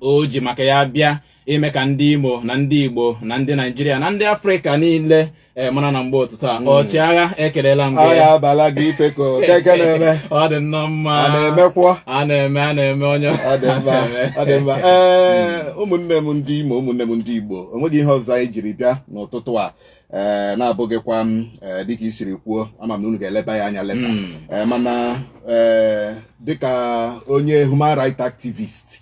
O ji maka ya bịa ime ka ndị Imo na ndị Igbo na ndị Naijiria na ndị Afrịka niile mara na mgbe ụtụtụ a. Ọchịagha, ekelela m gị. Agha abala gị, ifeko keke na-eme. Ọ dị nnọọ mma. A na-emekwa. A na-eme, a na-eme onye. Ọ dị mma, ọ dị mma. Ee, ụmụnne m ndị Imo, ụmụnne m ndị Igbo, onweghị ihe ọzọ anyị jiri bịa n'ụtụtụ a ee na-abụghịkwa m ee dịka i siri kwuo, ama m na unu ga-eleba ya anya leta. Ee, mana ee dịka onye human rights activist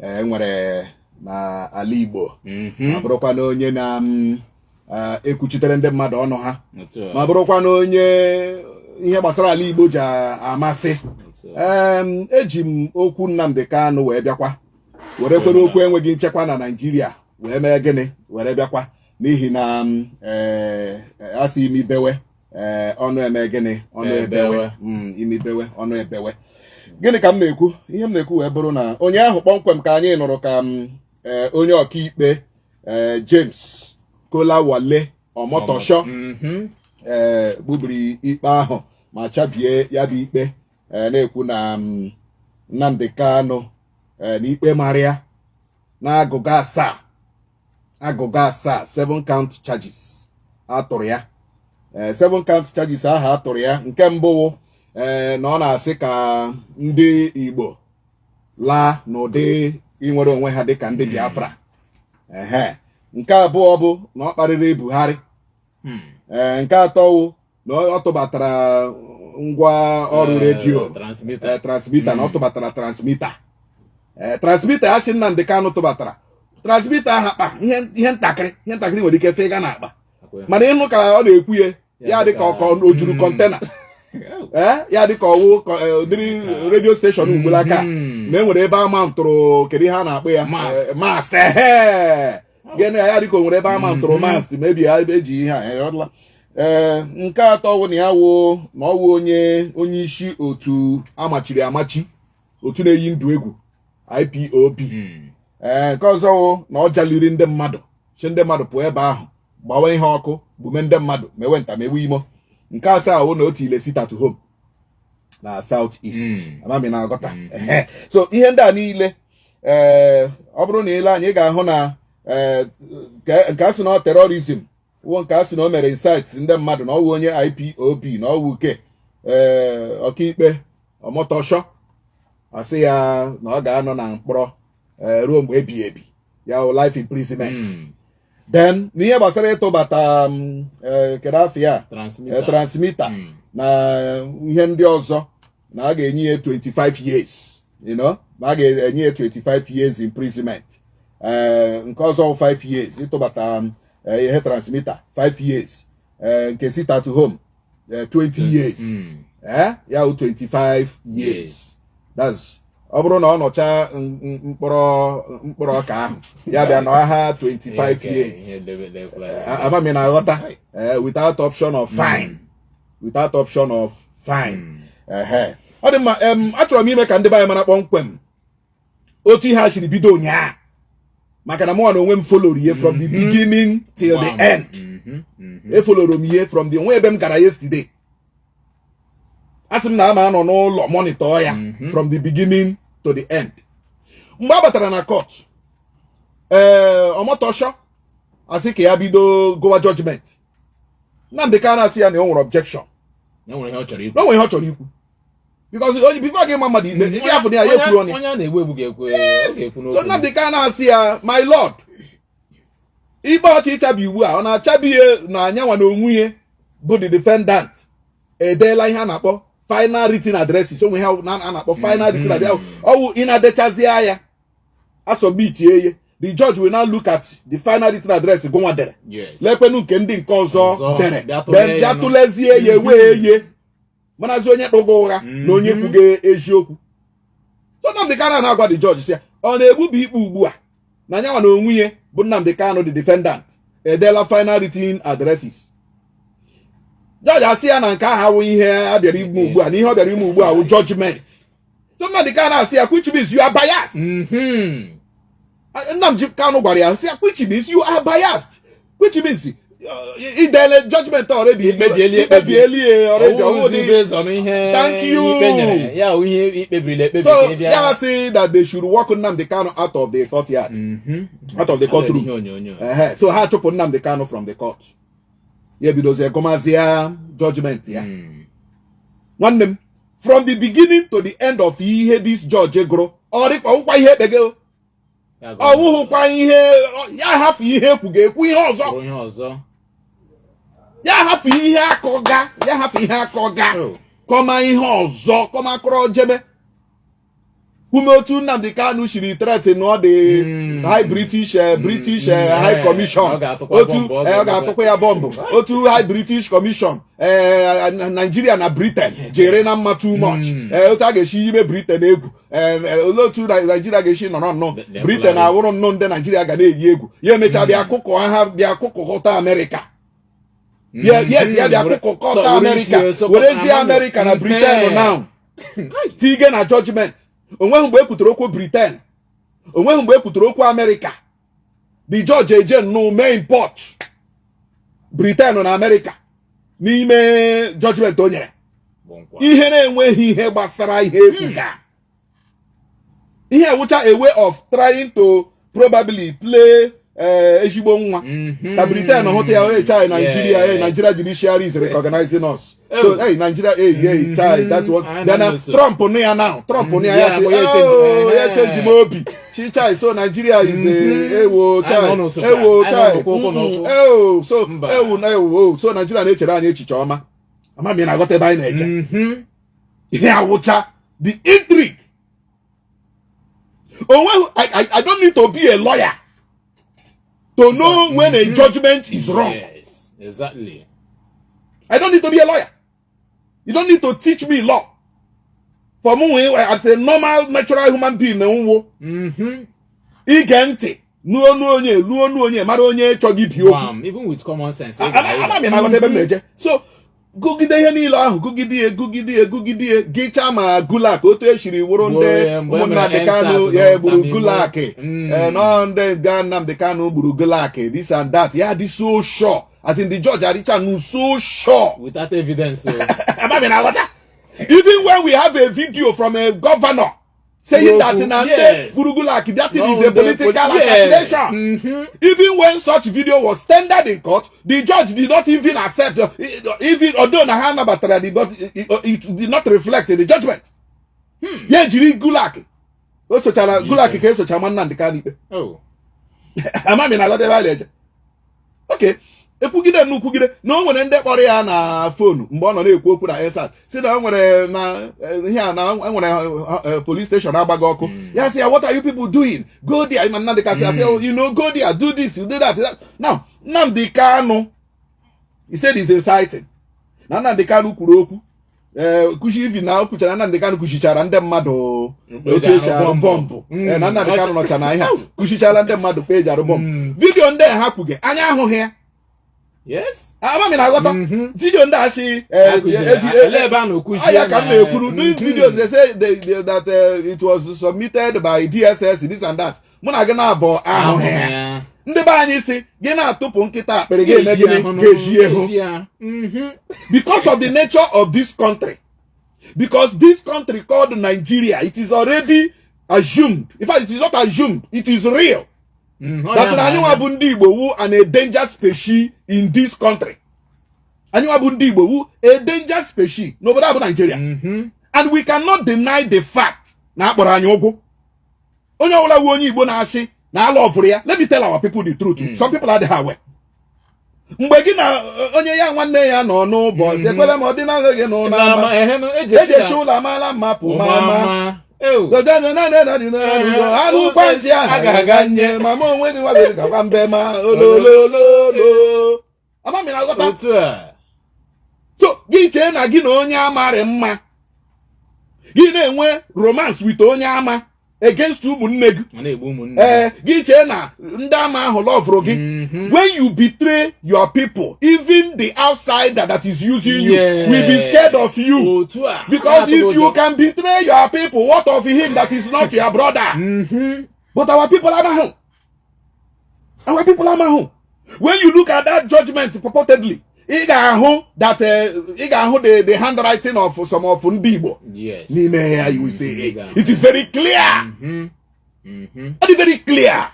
ee nwere n'ala Igbo, ma bụrụkwa na onye na-ekwuchitere ndị mmadụ ọnụ ha, Otu a. ma bụrụkwa na onye ihe gbasara ala Igbo ji amasị, Otu a. Eji m okwu Nnamdi Kanu wee bịakwa, were kwere okwu enweghị nchekwa na Naịjirịa wee mee gịnị, were bịakwa, n'ihi na asị imi bewe, ee, ọnụ eme gịnị? Ọnụ ebewe. Ebewe. Imi bewe, ọnụ ebewe. Gịnị ka m na-ekwu? Ihe m na-ekwu wee bụrụ na ụnyaahụ kpọmkwem ka anyị nụrụ ka m onye ọkaikpe James Kolawole Omotosho gbubiri ikpe ahụ ma chabie ya bụ ikpe, na-ekwu na Nnamdi Kanu na ikpe mara ya na agụgụ asaa, agụgụ asaa, seven count charges atụrụ ya. Seven count charges ahụ atụrụ ya, nke mbụ wụ na ọ na-asị ka ndị Igbo laa n'ụdị inwere onwe ha dịka ndị Biafra. Ehe, nke abụọ bụ na ọ kparịrị Buhari. Ee, nke atọ wụ na ọ tụbatara ngwa ọrụ redio. Transmitter. Transmitter, na ọ tụbatara transmitter. Ee, transmitter ya sị Nnamdi Kanu tụbatara transmitter ahụ, akpa ihe ntakịrị, ihe ntakịrị nwere ike fega n'akpa, mana ịnụ ka ọ na-ekwu ya, ya dị ka ọkọ o juru container. Ee, ya dị ka ọwụ ụdịrị radio station ugbulaka na enwere ebe ama ntụrụ, kedu ihe a na-akpọ ya? Mast. Mast, ehe, gịnị ya dị ka o nwere ebe ama ntụrụ mast mebi ya eji ihe a ịghọtala? Ee, nke atọ wụ na ya wụ na ọ wụ onye isi otu amachiri amachi, otu na-eyi ndụ egwu, IPOB. Ee, nke ọzọ wụ na ọ jaliri ndị mmadụ, si ndị mmadụ pụọ ebe ahụ, gbawa ihe ọkụ, gbume ndị mmadụ, mewe nta mewe imo. Nke asaa wụ na o tile sit at home na South East. Amami na-aghọta. Ehe. So ihe ndị a niile, ee, ọ bụrụ na ile anyị, ị ga-ahụ na ee nke a sị na ọ terrorism wụ nke a sị na o mere incite ndị mmadụ, na ọ wụ onye IPOB, na ọ wụ ke ee ọkaikpe Omotosho asị ya na ọ ga-anọ na mkpọrọ ruo mgbe ebighị ebi, ya wụ life imprisonment. Then n'ihe gbasara ịtụbata kedu afọ ya? Transmitter. Transmitter na ihe ndị ọzọ, na a ga-enye ya 25 years, na a ga-enye ya 25 years imprisonment. Nke ọzọ 5 years ịtụbata ihe transmitter, 5 years. Nke sit at home, 20 years. Ya wụ 25 years. That's ọ bụrụ na ọ nọcha mkpụrụ ọka ahụ, ya bịa nọ ha 25 years. Ihe lekwala. Amami na aghọta? Without option of fine, without option of fine. Ehe, ọ dị mma. Achọrọ m ime ka ndị be anyị mara kpọmkwem otu ihe a siri bido ụnyaa, maka na mụ na onwe m followrụ ihe from the beginning till the Gbam. end. Efollowro m ihe from the onwe ebe m gara yesterday. A sị m na ama anọ n'ụlọ monitor ya from the beginning to the end. Mgbe a batara na court, ee, Omotosho asị ka ya bido gowa judgment. Nnamdi Kanu asị ya na o nwere objection. E nwere ihe ọ chọrọ ikwu. Na o nwere ihe ọ chọrọ ikwu, because onye before gị ma mmadụ ikpe, ị afụ na ya, ya ekwuru ọnụ ya. Onye a na-egbu egbu ga-ekwu, ọ ga-ekwu So n'okwu. Nnamdi Kanu asị ya, "My lord, ikpe ọchị ịchabi ugbu a, ọ na-achabi ihe na anyanwa na onwe ya bụ the defendant edeela ihe a na-akpọ final written addresses." Onwe ihe a na-akpọ final written address, ọwụ ị na-adechazie ya, asubmitie ye, the judge will now look at the final written address gụnwa dere, lekwenu nke ndị nke ọzọ Ọzọ, dere, bịa tụlee then ya bịa nụ. tụlezie ya, wee ye marazi onye kpụga ụgha na onye kwuga eziokwu. So Nnamdi Kanu na-agwa the judge, sị ya ọ na-egbubi ikpe ugbu a na nyanwa na onwe ya bụ Nnamdi Kanu, the defendant, edeela final written addresses. Judge asị ya na nke ahụ awụ ihe a bịara ime ugbu a, na ihe ọ bịara ime ugbu a wụ judgment. So Nnamdi Kanu asị ya, "Which means you are biased." Nnamdi Kanu gwara ya sị ya, "Which means you are biased, which means Idele judgment already. Ikpebieli ekpebi. Ikpebieli already. Ọwụzi Ọwụzi based on ihe Thank you. ikpe nyere ya wụ ihe ikpebirila ekpebi So ka ị bịa. ya say that they should walk Nnamdi Kanu out of the courtyard, out of the courtroom. Ihe onyonyo. Ehe. So ha chụpụ Nnamdi Kanu from the court, ya ebidozie gụmazie judgment ya. Nwanne m, from the beginning to the end of ihe this judge gụrụ, ọ dịkwa ọwụkwa ihe ekpege o. Ya gụrụ. Ọwụhụkwa ihe ya hafụ ihe ekwu ga-ekwu ihe ọzọ. Gụrụ ihe ọzọ. Ya hafụ ihe akọga, ya hafụ ihe akọga. Oh. Kọma ihe ọzọ, kọma kọrọ jebe kwume otu Nnamdi Kanu shiri threaten ọ dị high British High Commission. Ọ ga-atụkwa Otu bọmbụ, ọ ọ ga-atụkwa ya bọmbụ, otu High British Commission, Nigeria na Britain jere na mma too much. Otu a ga-esi ime Britain egwu, olee otu Nigeria ga-esi nọrọ nnọọ Britain awụrụ nnọọ ndị Nigeria ga na-eyi egwu, ya emechaa bịa kụkọ ha, bịa kụkọta Amerịka. Yes, ya bịa kụkọta So, were Amerịka isi, so werezie Amerịka na Britain now tige na judgment. Onweghị mgbe e kwutere okwu Britain, onweghị mgbe e kwutere okwu Amerịka. The judge eje nnọọ mee import Britain na Amerịka n'ime judgment o nyere. Bụ nkwa. Ihe na-enweghị ihe gbasara ihe ekwuga, ihe ewucha a way of trying to probably play ezigbo nwa ka Britain hụta ya, "Hey chai, Nigeria, hey, Nigeria judiciary is recognizing us." So Oh. hey, Nigeria, hey, hey, chai, that's what I then know so. Trump nụ ya now, Trump nụ ya, ya Yeah, sị, ya change. "Oh, ya change m obi chi chai." So Nigeria is a ewo Anyị chai nọ n'usoro. ewo Anyị nọ chai n'ụkwụ ụkwụ na ụkwụ. Ewo so Mba. ewu na ewu, oh, so Nigeria na-echere anyị echiche ọma. Ama m ị na-aghọta ebe anyị na-eje. Ihe awụcha the intrigue onwe. I don't need to be a lawyer to know when a judgment is wrong. I don't need to be a lawyer. You don't need to teach me law. For me, as a normal natural human being na nwo ige ntị n'onu onye n'onu onye mara onye chọghị ibi okwu. Bam. Even with common sense, ị Ama m na-aghọta ebe m na-eje. So gụgide ihe niile ahụ, gụgide ya, gụgide ya, gụgide ya, gịchaa ma Gulak otu esiri wụrụ Gbuo ndị ya mgbe e ụmụ Nnamdị mere Kanu EndSARS ya na gburu Imo. Gulak. Nọ ndị ga Nnamdị Kanu gburu Gulak, this and that, ya dị so sure, as in the judge adịcha nụ so sure. Without evidence o. Ama m na-aghọta. Even when we have a video from a governor saying that na ndị gburu Gulak, that thing is a No, political assassination. Even when such video was tendered in court, the judge did not even accept, even although na ha nabatara the, but it did not reflect in the judgment. Ya ejiri Gulak o sochara Gulak ka esocha ma Nnamdi Kanu ikpe. Oh. Ama m na aghọta ebe a na-eje. Okay, ekwugide nnukwugide na o nwere ndị kpọrọ ya na phone mgbe ọ nọ na-ekwu okwu na EndSARS, si na o nwere na ihe a na e nwere police station agbaghị ọkụ. Ya sị ya, "What are you people doing? Go there." Ma Nnamdi Kanu asị, "Go there, do this, you do that." Now Nnamdi Kanu, he said he's inciting na Nnamdi Kanu kwuru okwu ee kuchi ivi na o kwuchara, Nnamdi Kanu kuchichara ndị mmadụ otu esi arụ bọmbụ. Ee, na Nnamdi Kanu nọcha na ihe a kuchichara ndị mmadụ ka eji arụ bọmbụ. Video ndị a ha kwuge anya ahụghị ya. Ama m na-aghọta. Video ndị a si Ha kụziri. Olee ebe a na-okuzie aya ka m na-ekwuru these videos they say that it was submitted by DSS, this and that. Mụ na gị na-abụ ahụghị ya. Ya. Ndị be anyị si gị na-atụpụ nkịta akpịrị ga-eme gịnị? Ga-eji ehu. Ga-eji ya. Because of the nature of this country, because this country called Nigeria, it is already assumed, in fact it is not assumed, it is real that na anyị nwa bụ ndị Igbo wu an endangered species in this country. Anyị nwa bụ ndị Igbo wu a endangered species n'obodo a bụ Nigeria. And we cannot deny the fact na akpọrọ anyị ụgwụ. Onye ọbụla wu onye Igbo na-asị na ala ọfụrụ ya, let me tell our people the truth. Some people adịghị aware. Mgbe gị na onye ya nwanne ya nọ n'ụbọchị ekwela ma ọ dị na gị n'ụlọ ama eji eji esi ụlọ amaala mma pụ ma ama anụ kwantị ahụ aga nye mama onwe gị nwabere gakwa mbe ma ololololo. Ama m na-aghọta. Otu a. So gị chee na gị na onye amarị mma, gị na-enwe romance with onye ama against ụmụnne gị. Ọ na-egbu ụmụnne. Ee, gị chee na ndị ama ahụ loverụ gị. When you betray your people, even the outsider that is using you will be scared of you. Otu a. Because if you can betray your people, what of him that is not your brother? But our people amahụ, our people amahụ. When you look at that judgment purportedly, ị ga-ahụ that ị ga-ahụ the handwriting of some of ndị Igbo n'ime ya. You will see it. It is very clear. Ọ dị very clear,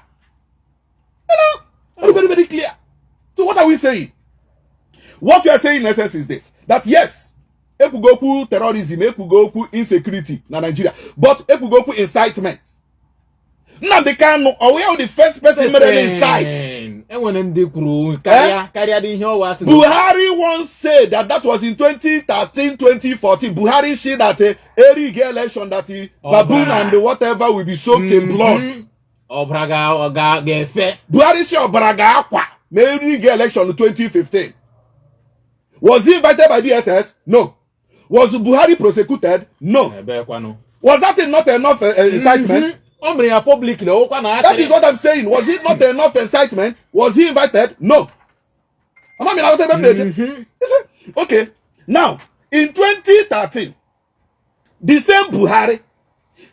ọ dị very, very clear. So what are we saying? What we are saying in essence is this, that yes, ekwugo okwu terrorism, ekwugo okwu insecurity na Nigeria, but ekwugo okwu incitement. Nnamdi Kanu, ọ ya the first person mere incite? Enwere ndị kwuru karịa karịa dị ihe ọwa asị. Buhari once said that, that was in 2013, 2014. Buhari said that every election that he, baboon and the whatever will be soaked in blood. Ọbara ga-efe. Buhari si ọbara ga-akwa ma eri election 2015. Was he invited by DSS? No. Was Buhari prosecuted? No. Ebekwanụ. Was that not enough incitement? O mere ya publicly, ọwụkwa na That is what I'm saying. Was it not enough incitement? Was he invited? No. Ama mi na ebe m na-eje. Okay. Now, in 2013, the same Buhari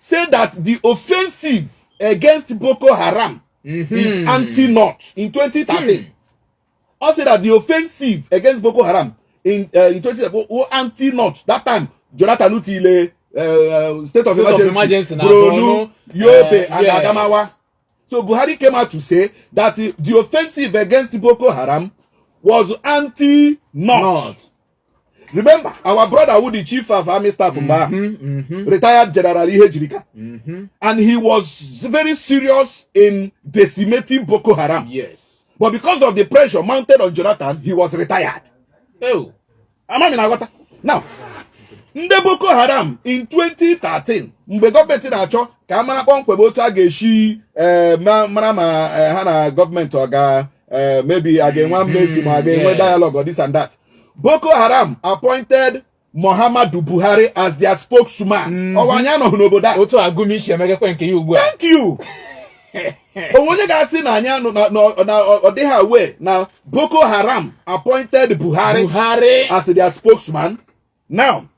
said that the offensive against Boko Haram is anti-North in 2013. Also that the offensive against Boko Haram in 2013 were anti-North. That time, Jonathan Utile, state of State of emergency, emergency na Borno, Borno, Yobe, and Adamawa. So Buhari came out to say that the offensive against Boko Haram was anti-North. North. Remember, our brother who the chief of army staff, retired General Ihejirika, and he was very serious in decimating Boko Haram. But because of the pressure mounted on Jonathan, he was retired. Oh. Ama mi na-aghọta. Now, ndị Boko Haram in 2013, mgbe gọọmenti na-achọ ka a mara kpọmkwem otu a ga-esi mara ma ha na gọọmenti ọ ga maybe a ga-enwe mmezi ma a ga-enwe dialogue or this and that. Boko Haram appointed Muhammadu Buhari as their spokesman. Ọwa anyị anọghị n'obodo a? Otu agụm isi emegekwe nke ya ugbu a. Thank you. Onwe onye ga-asị na anyị anọ na ọ dịghị aware na Boko Haram appointed Buhari Buhari as their spokesman? Now,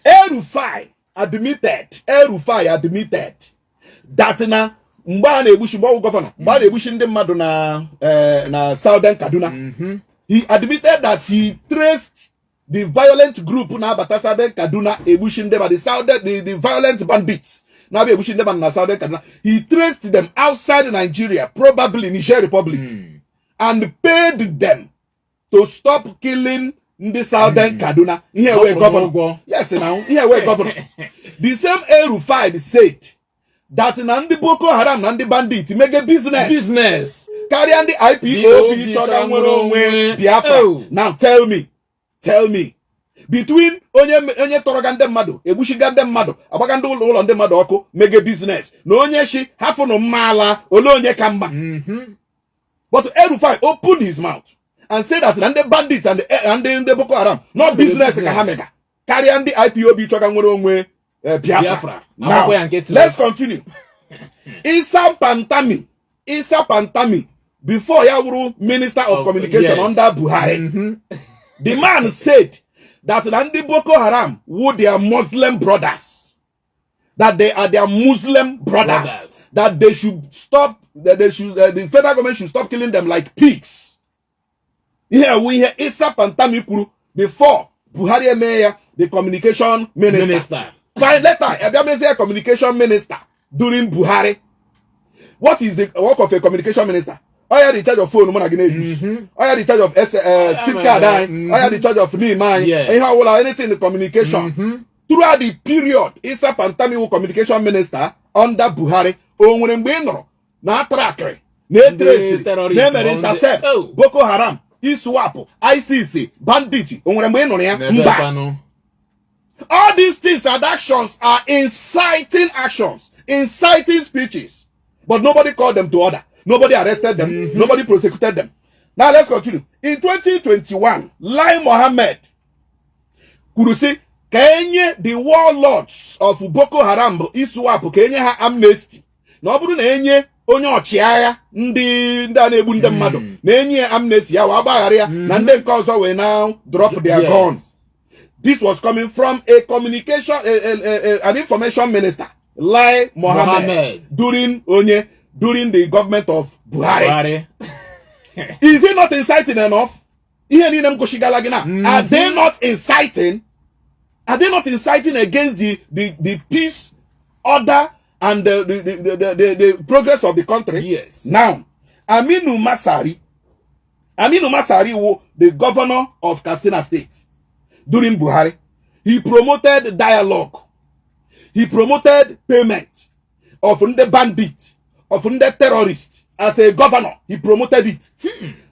El-Rufai admitted that na mgbe a na-egbuchi, mgbe ọ bụ governor, mgbe a na-egbuchi ndị mmadụ na Southern Kaduna, he admitted that he traced the violent group na-abata Southern Kaduna egbuchi ndị mmadụ, the violent bandits na-abịa egbuchi ndị mmadụ na Southern Kaduna. He traced them outside Nigeria, probably Niger Republic, and paid them to stop killing ndị Southern Kaduna. Ihe wee Hapụrụ governor. ụgwọ. Yes, now ihe wee governor. The same El-Rufai said that na ndị Boko Haram na ndị bandit mege business business karịa ndị IPOB chọga nwere onwe Biafra. Oh. Now tell me, between onye tọrọga ndị mmadụ, egbuchiga ndị mmadụ, agbaga ndị ụlọ ndị mmadụ ọkụ, mege business, na onye shi hafụnụ mma ala, ole onye ka mma? But El-Rufai opened his mouth and said that na ndị bandits and ndị Boko Haram not business ka ha mega karịa ndị IPOB chọga nwere onwe Biafra. Biafra. Now, Akwụkwọ ya nke tụrụ. let's continue. Isa Pantami, Isa Pantami, before ya wụrụ Minister of Communication under Buhari, the man said that na ndị Boko Haram were their Muslim brothers, that they are their Muslim brothers, Brothers. That they should stop, that they should, the federal government should stop killing them like pigs. Ihe ewu ihe Isa Pantami kwuru before Buhari eme ya the communication minister. Minister. Fine, later, abịa mezie communication minister during Buhari. What is the work of a communication minister? Ọ ya the charge of phone mụ na gị na-use. Ọ ya the charge of SIM card anyị. Ọ ya the charge of NIN anyị. Ihe ọbụla, anything in communication. Throughout the period Isa Pantami wụ communication minister under Buhari, o nwere mgbe ị nụrụ na atrackịrị, na etraceri, terrorist na emere ma intercept Oh. Boko Haram, ISWAP, ISIS, bandit? O nwere mgbe ị nụrụ ya? N'ebe Mba. kwanụ. All these things and actions are inciting actions, inciting speeches. But nobody called them to order. Nobody arrested them. Nobody prosecuted them. Now let's continue. In 2021, Lai Mohammed kwuru sị ka enye the warlords of Boko Haram bụ ISWAP, ka enye ha amnesty. Na ọ bụrụ na enye onye ọchịagha ndị a na-egbu ndị mmadụ, na enye ya amnesty, ya wee gbaghara ya, na ndị nke ọzọ wee now drop their guns. This was coming from a communication, an information minister, Lai Mohammed, Mohammed. during onye, during the government of Buhari. Buhari. Is it not inciting enough? Ihe niile m gosigala gị na, are they not inciting? Are they not inciting against the peace, order and the progress of the country? Yes. Now, Aminu Masari, Aminu Masari wụ the governor of Katsina State during Buhari. He promoted dialogue. He promoted payment of ndị bandit, of ndị terrorist. As a governor, he promoted it.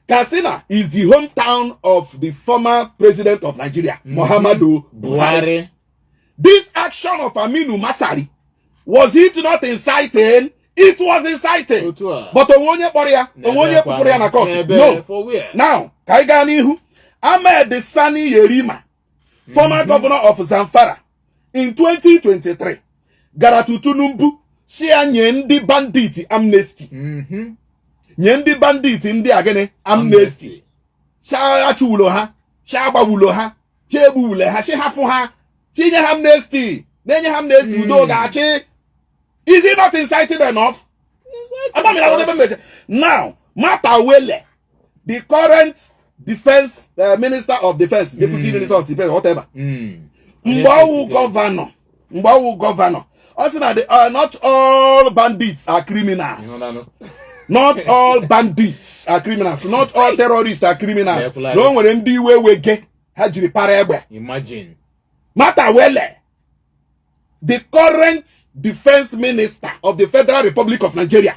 Katsina is the hometown of the former president of Nigeria, Muhammadu Buhari. Buhari. This action of Aminu Masari, was it not inciting? It was inciting. Otu a. But onwe onye kpọrọ ya, onwe onye kpụpụrụ ya na court? N'ebe. No. For where? Now, ka anyị gaa n'ihu. Ahmed Sani Yerima, former governor of Zamfara, in 2023, gara to Tinubu si ya nye ndị bandit amnesty. Nye ndị bandit ndị a gịnị? Amnesty. Si achụwulo ha, si agbawulo ha, si egbuwule ha, si hafụ ha, si nye ha amnesty, na-enye ha amnesty, udo ga-achị. Is it not inciting enough? Amami na ebe mmeche. Now, Matawalle, the current defense minister of defense, deputy minister of defense, whatever. Mgbe ọwụ governor, mgbe ọwụ governor, ọ sị na not all bandits are criminals. Ịhụnanụ. Not all bandits are criminals. Not all terrorists are criminals. Lekwula. Na o nwere ndị iwe wege ha jiri para egbe. Imagine. Matawalle, the current defense minister of the Federal Republic of Nigeria,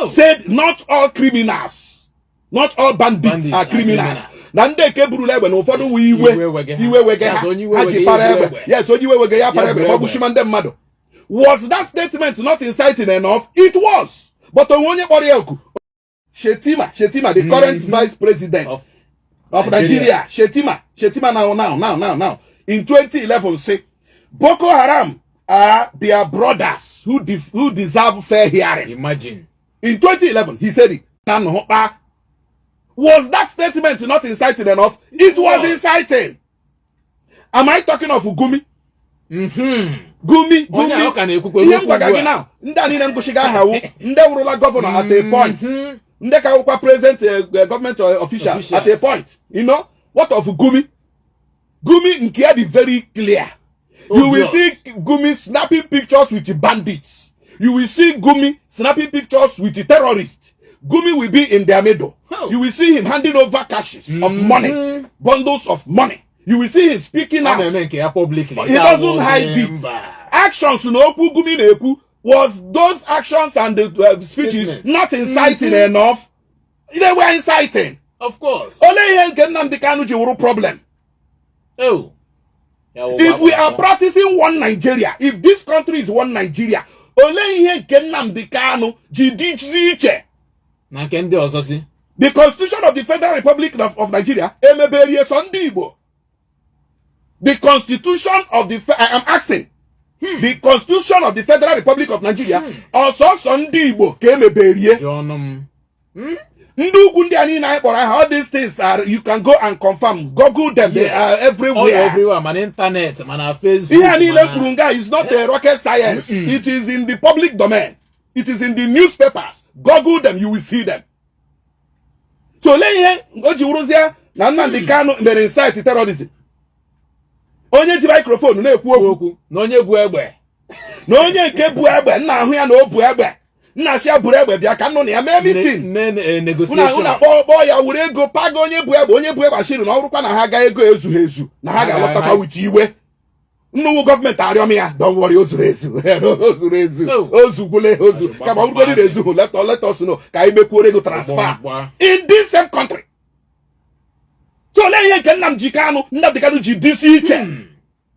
said not all criminals, not all bandits, Bandits are are criminals. criminals. Na ndị eke burula egbe na ụfọdụ wụ iwe Iwe wege ha. Iwe wege ha Yes, onye iwe ha ji wege para ya ebu egbe. egbe. Yes, onye iwe wege ya para Ya egbe buru egbe. gbagbuchima ndị mmadụ. Was that statement not inciting enough? It was. But onwe onye kpọrọ ya oku? Shetima, Shetima, the current vice president of of Nigeria, Nigeria. Shetima, Shetima now, now, now, now, now, in 2011 say, Boko Haram are their brothers who deserve fair hearing. Imagine. In 2011, he said it. Was that statement not inciting enough? It was Was. inciting. Am I talking of Gumi? Gumi, Onye Gumi. a ọ ka na-ekwukwe Ihe m okwu gwaga ugbu gị a. now, ndị a niile m gụchiga aha wụ ndị wụrụla governor at a point. Ndị ka wụkwa present government officials Officials. at a point. What of Gumi? Gumi nke ya dị very clear. You will Obvious. see Gumi snapping pictures with the bandits. You will see Gumi snapping pictures with the terrorists. Gumi will be in their middle. You will see him handing over cashes of money, bundles of money. You will see him speaking Ọ out. na-eme nke ya publicly. He doesn't hide it. Mba. Actions na okwu Gumi na-ekwu, was those actions and the speeches Statements. not inciting enough? They were inciting. Of course. Olee ihe nke Nnamdi Kanu ji wụrụ problem? Oh. Ya wụ If we are gbakwa. practicing one Nigeria, if this country is one Nigeria, olee ihe nke Nnamdi Kanu ji dịzi iche? Na nke ndị ọzọzi. The Constitution of the Federal Republic of Nigeria emeberie sọ ndị Igbo? The Constitution of the I am asking, the Constitution of the Federal Republic of Nigeria, ọsọsọ ndị Igbo ka emeberie? Jụọ ọnụ m. Ndị ugwu ndị a niile anyị kpọrọ aha, all these things are, you can go and confirm, Google them, they are All everywhere. Everywhere, mana internet, mana Facebook. Ihe a niile mana kwuru nga is not a rocket science. It is in the public domain. It is in the newspapers. Google them, you will see them. So olee ihe o ji wụrụzie na Nnamdi Kanu mere incite terrorism, onye ji microphone na-ekwu okwu, Okwu na onye bu egbe. Na onye nke bu egbe, nna ahụ ya na o bu egbe, nna si ya buru egbe bịa ka nnụ na ya mee meeting? Mee Unu negotiation. akpọ kpọọ ya were ego paga onye bu egbe. Onye bu egbe asịrị na ọ bụrụkwa na ha ga ego ezughị ezu, na ha ga-alọtakwa with iwe. Nnukwu gọọmenti arịọ m ya, "Don't worry, o zuru ezu, o zuru ezu." Oh. O zukwule ozu, kama ọ bụrụgodị na ezughị, let us know ka anyị mekwuoro ego transfer Gbọmgba. in this same country. So olee ihe nke Nnamdi Kanu ji dịsi iche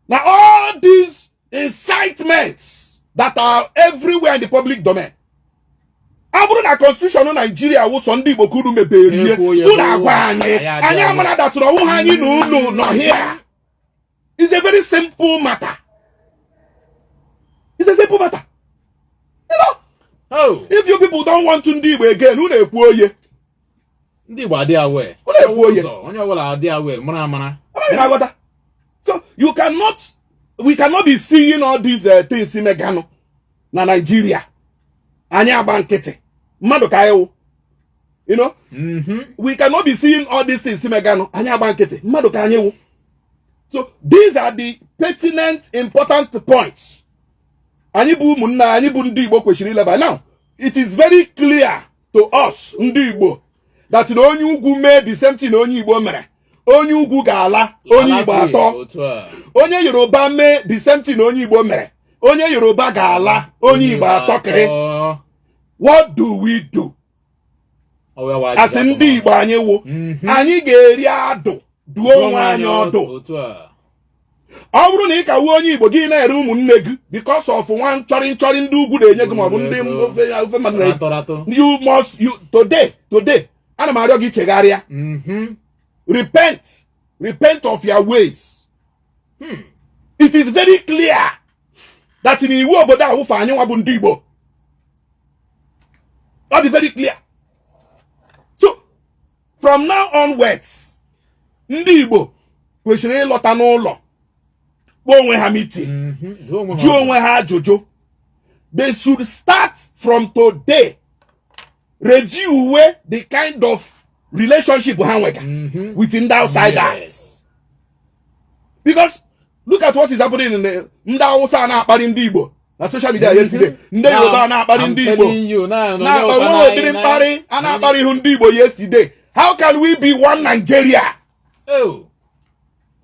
na all these incitements that are everywhere in the public domain? Ọ bụrụ na constitution Naijiria wụsọ ndị Igbo ka unu mebere ihe, Ekwu ya, unu agwa anyị. Anyị adị Anyị amara datụrụ ọnwụ ha anyị na unu nọ here. It's a very simple matter. It's a simple matter. Oh. If you people don't want ndị Igbo again, unu ekwu oye. Ndị Igbo adị aware. Unu ekwu oye. Ụzọ, onye ọbụla adị aware, mara amara. Amaghị na aghọta. So you cannot we cannot be seeing all these things meganụ na Nigeria, anyị agba nkịtị. Mmadụ ka anyị wụ. We cannot be seeing all these things meganụ, anyị agba nkịtị. Mmadụ ka anyị wụ. So these are the pertinent, important points anyị bụ ụmụnna anyị bụ ndị Igbo kwesịrị ileba. Now, it is very clear to us ndị Igbo that na onye ugwu mee the same thing onye Igbo mere, onye ugwu ga-ala, onye Igbo atọ. Otu a. Onye Yoruba mee the same thing onye Igbo mere, onye Yoruba ga-ala, onye Igbo atọkịrị. What do we do? Asị ndị Igbo anyị wụ, anyị ga-eri adụ duo onwe anyị ọdụ. Otu a. Ọ bụrụ na ị ka wuo onye Igbo, gị na-ere ụmụnne gị because of nwa nchọrị nchọrị ndị ugwu na-enye gị, maọbụ ndị ofe mmadụ na Ratọ ratọ. You must, you today, today, ana m arịọ gị, chegharịa. Repent, repent of your ways. It is very clear that in iwu obodo a wụfe anyị nwa bụ ndị Igbo. Ọ dị very clear. So from now onwards, ndị Igbo kwesịrị ịlọta n'ụlọ, kpọọ onwe ha meeting, Jụọ onwe ha. Jụọ onwe ha ajụjụ. They should start from today review we the kind of relationship ha nwega with ndị outsiders. Because look at what is happening in the ndị Hausa na-akparị ndị Igbo na social media yesterday, ndị Yoruba na-akparị ndị Igbo, na-akpa nwe ụdịrị mkparị a na-akparị ihu ndị Igbo yesterday. How can we be one Nigeria? Oh.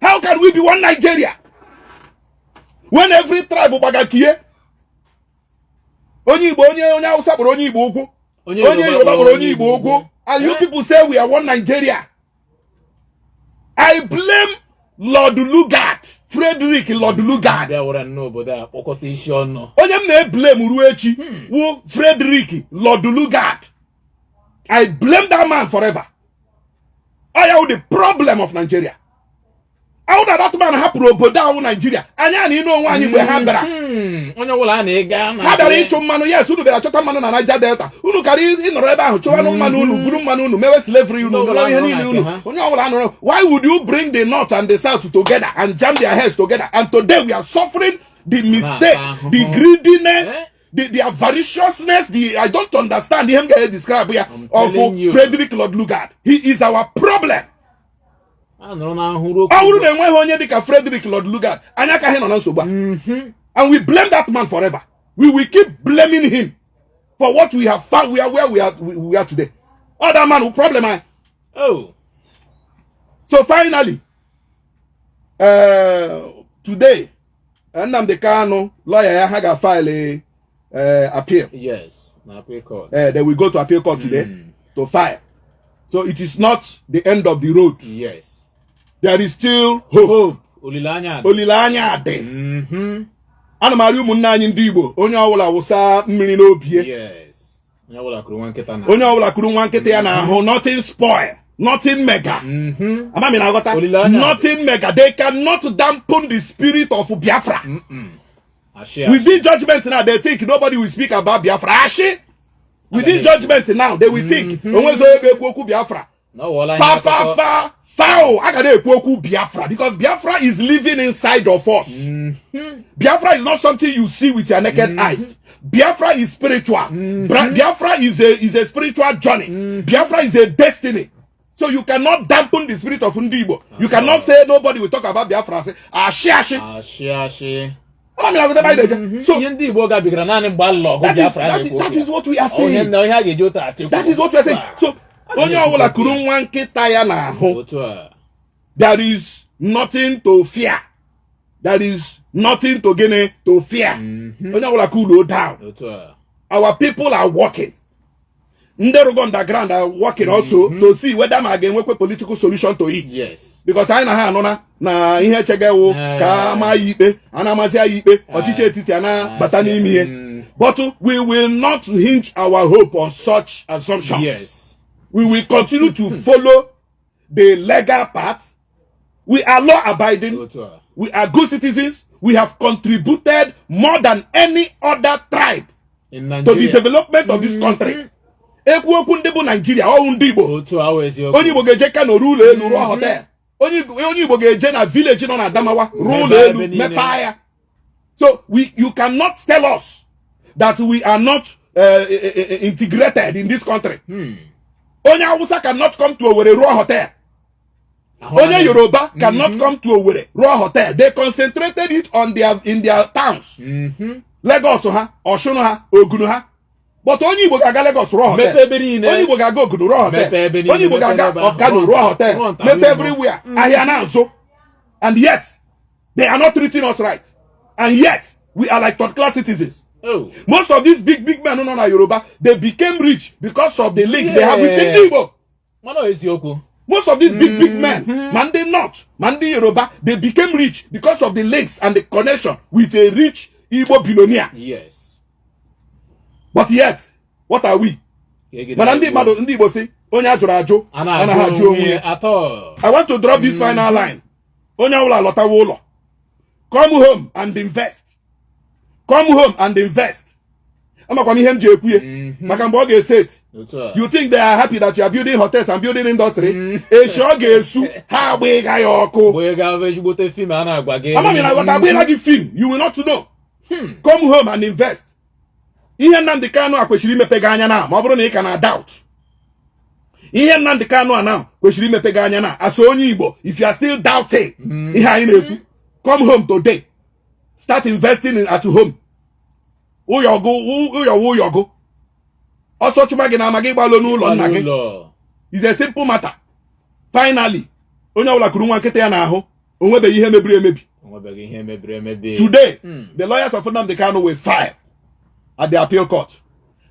How can we be one Nigeria when every tribe gbaga kie? Onye Igbo, onye Hausa kpọrọ onye Igbo ụkwụ, onye Yoruba kpọrọ onye Igbo ụkwụ, and you people say we are one Nigeria. I blame Lord Lugard, Frederick Lord Lugard. Bịa were n'obodo a kpọkọta isi ọnụ. Onye m na-eblame ruo echi wụ Frederick Lord Lugard. I blame that man forever. Ọ ya wụ the problem of Nigeria. Ahụ na that man hapụrụ obodo ahụ Nigeria, anyị a na ịnụ onwe anyị mgbe ha bịara. Onye ọbụla a na-ega na Ha bịara ịchụ mmanụ. Yes, unu bịara chọta mmanụ na Niger Delta. Unu kara ịnọrọ ebe ahụ chụwanụ mmanụ unu, buru mmanụ unu, mewe slavery unu, Ndị ọbụla mewe ihe nọrọ niile na unu. nke ha. Onye ọbụla nọrọ. Why would you bring the north and the south together and jam their heads together? And today we are suffering the mistake, ahụhụ. The greediness, Eh? the avariciousness, the, I don't understand ihe m ga-describe ya, I'm of telling you. Frederick Lord Lugard. He is our problem. A nọrọ n'ahụ ruo Ọ bụrụ na enweghị onye dịka Frederick Lord Lugard, anyị akaghị nọ na nsogbu a. And we blame that man forever. We will keep blaming him for what we have found. We are where we are, we are today. Other man will problem I. Oh. So finally, today, Nnamdi Kanu lawyer ya ha ga file a appeal. Yes, na appeal court. They will go to appeal court today to file. So it is not the end of the road. There is still hope. Hope, olileanya dị. Olileanya dị. Ana m arịọ ụmụnne anyị ndị Igbo, onye ọbụla wụsa mmiri n'obi ya. Yes, onye ọbụla kụrụ nwa nkịta na Onye ọbụla kuru nwa nkịta ya n'ahụ. Nothing spoil, nothing mega. Amami na aghọta. Olileanya. Nothing mega. They cannot dampen the spirit of Biafra. Ashị. With this judgment now, they think nobody will speak about Biafra. Ashị. With this judgment now, they will think onwezi onye ga-ekwu okwu Biafra. Na ọ wụọla ihe Fa fa akụkọ. Fa foul, a ga na-ekwu okwu Biafra because Biafra is living inside of us. Biafra is not something you see with your naked eyes. Biafra is spiritual. Biafra is a spiritual journey. Biafra is a destiny. So you cannot dampen the spirit of Ndị Igbo. You cannot say nobody will talk about Biafra. Say, ashi ashi. Ashị ashị. Ama m na agụta ebe anyị na-eje. So Ihe ndị Igbo gabigara naanị mgbe alụlụ ọgụ Biafra na-ekwu that okwu. is what we are Onye saying. na ihe a ga-eji otu achefu. That is what we are saying. So onye ọbụla kuru nwa nkịta ya n'ahụ. Otu a. There is nothing to fear. There is nothing to gịnị, to fear. Onye ọbụla cool down. Otu a. Our people are working. Ndị rụgo underground are working also to see whether ma ga-enwekwe political solution to it. Because anyị na ha anụna na ihe echegewo ka ama ya ikpe, a na-amazi ya ikpe, ọchịchị etiti a na-bata n'ime ihe. But we will not hinge our hope on such assumptions. We will continue to follow the legal path. We are law abiding. Otu a. We are good citizens. We have contributed more than any other tribe In to the Nigeria. development of this country. Ekwu okwu ndị bụ Naijiria, ọwụ ndị Igbo. Otu a wụ eziokwu. Onye Igbo ga-eje Kano ruo ụlọ elu, rụọ hotel. Onye Igbo ga-eje na village nọ na Adamawa, rụọ ụlọ Mepee elu, ebe niile. mepee ya. So you cannot tell us that we are not integrated in this country. Onye Hausa cannot come to Owerri rụọ hotel. Onye Yoruba cannot come to Owerri rụọ hotel. They concentrated it on their in their towns. Lagos ha, Osun ha, Ogun ha. But onye Igbo ga-aga Lagos rụọ hotel. Mepe ebe niile. Onye Igbo ga-aga Ogun rụọ hotel. Mepe ebe niile, Onye Igbo mepe ga-aga ebe ahụ. Kano rụọ hotel. Rụọ nta, Mepe rụọ everywhere. Ahịa na-azụ. And yet, they are not treating us right. And yet, we are like third class citizens. Oh. Most of these big, big men nọ na Yoruba, they became rich because of the link they have with ndị Igbo. Mana ọ eziokwu. Most of these big, big men, ma ndị North, ma ndị Yoruba, they became rich because of the links and the connection with a rich Igbo billionaire. But yet, what are we? Mana ndị mmadụ, ndị Igbo si, onye a jụrụ ajụ a na-ajụ anaghị ajụ onwe onwe ya. Atọ. I want to drop this final line. Onye ọbụla lọtawa ụlọ. Come home and invest. Come home and invest. Amakwa m ihe m ji ekwu ya. Maka mgbe ọ ga-ese eti. Otu a. You think they are happy that you are building hotels and building industry? Echi ọ ga-esu ha agba ya ọkụ. Mgbe ị ga-abụ ezigbote film a na-agwa gị. Ama m na aghọta agbịla gị film, you will not know. Come home and invest. Ihe Nnamdi Kanu a kwesịrị imepe gị anya na ma ọ bụrụ na ị ka na doubt. Ihe Nnamdi Kanu a na kwesịrị imepe gị anya na as onye Igbo, if you are still doubting ihe anyị na-ekwu, come home today. Start investing in at home. Ụyọgụ ụyọwụ ụyọgụ. Ọsọ chụma gị na ama gị gbalụ n'ụlọ nna gị. Ụlọ. Is a simple matter. Finally, onye ọbụla kuru nwa nkịta ya n'ahụ, o nwebeghị ihe mebiri emebi. Onwebeghị ihe mebiri emebi. Today, the lawyers of Nnamdi Kanu will file at the appeal court.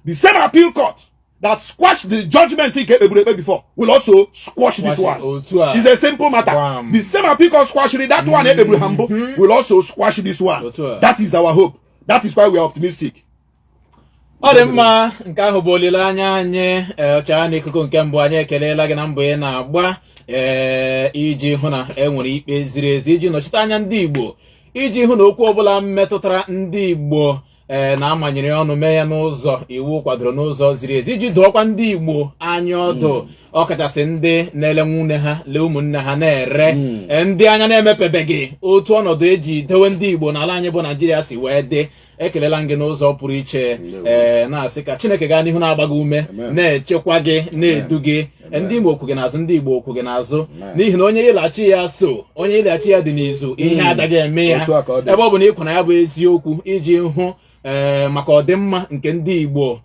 The same appeal court that squashed the judgment nke ekpebiri ekpe before will also squash this one. Otu a. It's a simple matter. Bam. The same appeal court squashed that one ekpebiri ha mbụ will also squash this one. Otu a. That is our hope. That is why we are optimistic. Ọ dị mma, nke ahụ bụ olileanya anyị. Ee, ọchagha n'ikuku nke mbụ, anyị ekelela gị na mbọ ị na-agba iji hụ na e nwere ikpe ziri ezi, iji nọchite anya ndị Igbo, iji hụ na okwu ọbụla metụtara ndị Igbo na-amanyere ọnụ mee ya n'ụzọ iwu kwadoro, n'ụzọ ziri ezi, iji dụọkwa ndị Igbo anya ọdụ, ọkachasị ndị na-ele nwunye ha, lee ụmụnne ha na-ere, ndị anya na-emepebeghị otu ọnọdụ eji dewe ndị Igbo n'ala anyị bụ Naijiria si wee dị. Ekelela m gị n'ụzọ pụrụ iche, na-asị ka Chineke gaa n'ihu na-agba gị ume, Amen. na-echekwa gị, na-edu gị. Ndị Igbo okwu gị n'azụ, ndị Igbo okwu gị n'azụ, Amen. n'ihi na onye ịlachi ya so, onye ịlachi ya dị n'izu, ihe agaghị eme ya. Otu a ka ọ dị. Ebe ọ bụ na ịkwa na ya bụ eziokwu iji hụ maka ọdịmma nke ndị Igbo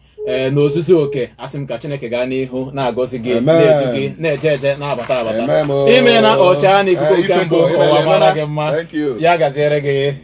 n'ozuzu oke, asị m ka Chineke gaa n'ihu na-agọzi gị, Amen. na-edu gị, na-eje eje, na-abata abata. Amen, o. Ime na ọcha n'ikuku nke Ifeko, mbụ, ụwa imela, mara imela. gị mma. Thank you. Ya gaziere gị.